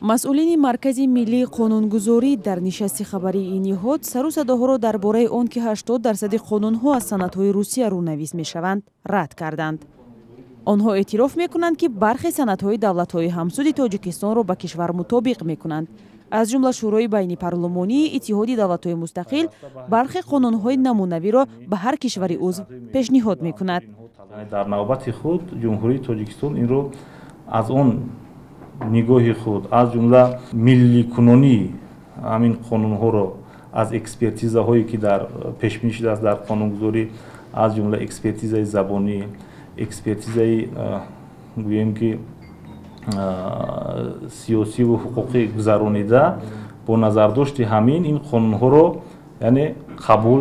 Масъулини Маркази миллии қонунгузорӣ дар нишасти хабарии ин ниҳод сару садоҳоро дар бораи он, ки 80% қонунҳо аз санадҳои Русия рӯнавис мешаванд, рад карданд. Онҳо эътироф мекунанд, ки бархе санадҳои давлатҳои ҳамсуди Тоҷикистонро ба кишвар мутобиқ мекунанд. Аз ҷумла Шӯрои байнипарлумонии Иттиҳоди давлатҳои мустақил бархе қонунҳои намунавиро ба ҳар кишвари узв пешниҳод мекунад. Дар навбати худ Ҷумҳурии Тоҷикистон инро аз он нигоҳи худ, аз ҷумла милликунонии ҳамин қонунҳоро аз экспертизаҳое, ки дар пешбинӣ шудааст дар қонунгузорӣ, аз ҷумла экспертизаи забонӣ, экспертизаи, гӯем ки, сиёсиву ҳуқуқӣ гузаронида, бо назардошти ҳамин ин қонунҳоро, яъне, қабул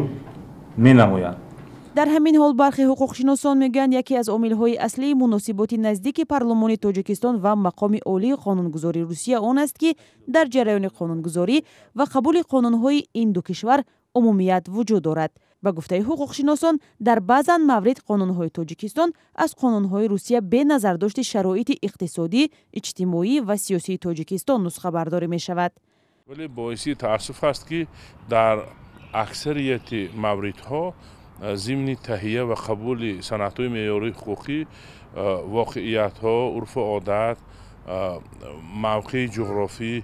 менамояд. Дар ҳамин ҳол бархе ҳуқуқшиносон мегӯянд, яке аз омилҳои аслии муносиботи наздики парлумони Тоҷикистон ва мақоми олии қонунгузории Русия он аст, ки дар ҷараёни қонунгузорӣ ва қабули қонунҳои ин ду кишвар умумият вуҷуд дорад. Ба гуфтаи ҳуқуқшиносон, дар баъзан маврид қонунҳои Тоҷикистон аз қонунҳои Русия бе назардошти шароити иқтисодӣ, иҷтимоӣ ва сиёсии Тоҷикистон нусхабардорӣ мешавад. Вале боиси таассуф аст, ки дар аксарияти мавридҳо зимни таҳия ва қабули санадҳои меъёрии ҳуқуқӣ воқеиятҳо, урфу одат, мавқеи ҷуғрофӣ,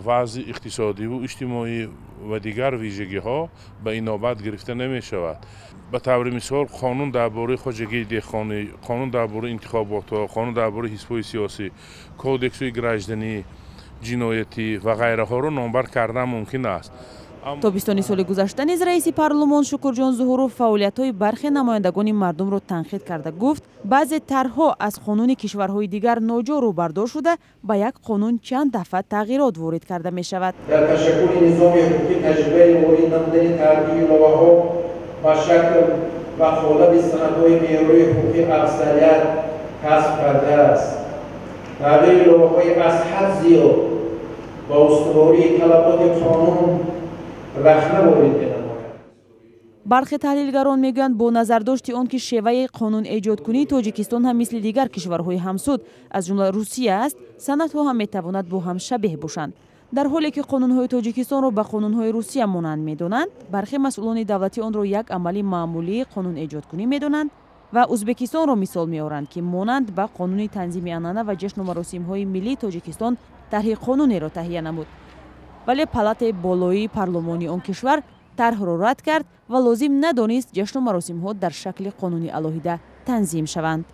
вазъи иқтисодиву иҷтимоӣ ва дигар вижагиҳо ба инобат гирифта намешавад. Ба таври мисол, қонун дар бораи хоҷагии деҳқонӣ, қонун дар бораи интихоботҳо, қонун дар бораи ҳизбҳои сиёсӣ, кодексҳои гражданӣ, ҷиноятӣ ва ғайраҳоро номбар кардан мумкин аст. Тобистони соли гузашта низ раиси парлумон Шукурҷон Зуҳуров фаъолиятҳои бархе намояндагони мардумро танқид карда гуфт, баъзе тарҳҳо аз қонуни кишварҳои дигар ноҷо рӯбардор шуда, ба як қонун чанд дафъа тағйирот ворид карда мешавад. Дар ташаккули низоми ҳуқуқӣ таҷрибаи ворид намудани тарбии иловаҳо ба шакл ва қолаби санадҳои меъёрии ҳуқуқӣ афзалият касб кардааст. Тағйири иловаҳои аз ҳад зиёд ба устувории талаботи қонун рахна ворид менамояд. Бархе таҳлилгарон мегӯянд, бо назардошти он ки шеваи қонунэҷодкунии Тоҷикистон ҳам мисли дигар кишварҳои ҳамсуд, аз ҷумла Русия аст, санадҳо ҳам метавонад бо ҳам шабеҳ бошанд. Дар ҳоле ки қонунҳои Тоҷикистонро ба қонунҳои Русия монанд медонанд, бархе масъулони давлатӣ онро як амали маъмулии қонунэҷодкунӣ медонанд ва Ӯзбекистонро мисол меоранд, ки монанд ба қонуни танзими анъана ва ҷашну маросимҳои миллии Тоҷикистон тарҳи қонунеро таҳия намуд. Вале палатаи болоии парлумони он кишвар тарҳро рад кард ва лозим надонист ҷашну маросимҳо дар шакли қонуни алоҳида танзим шаванд.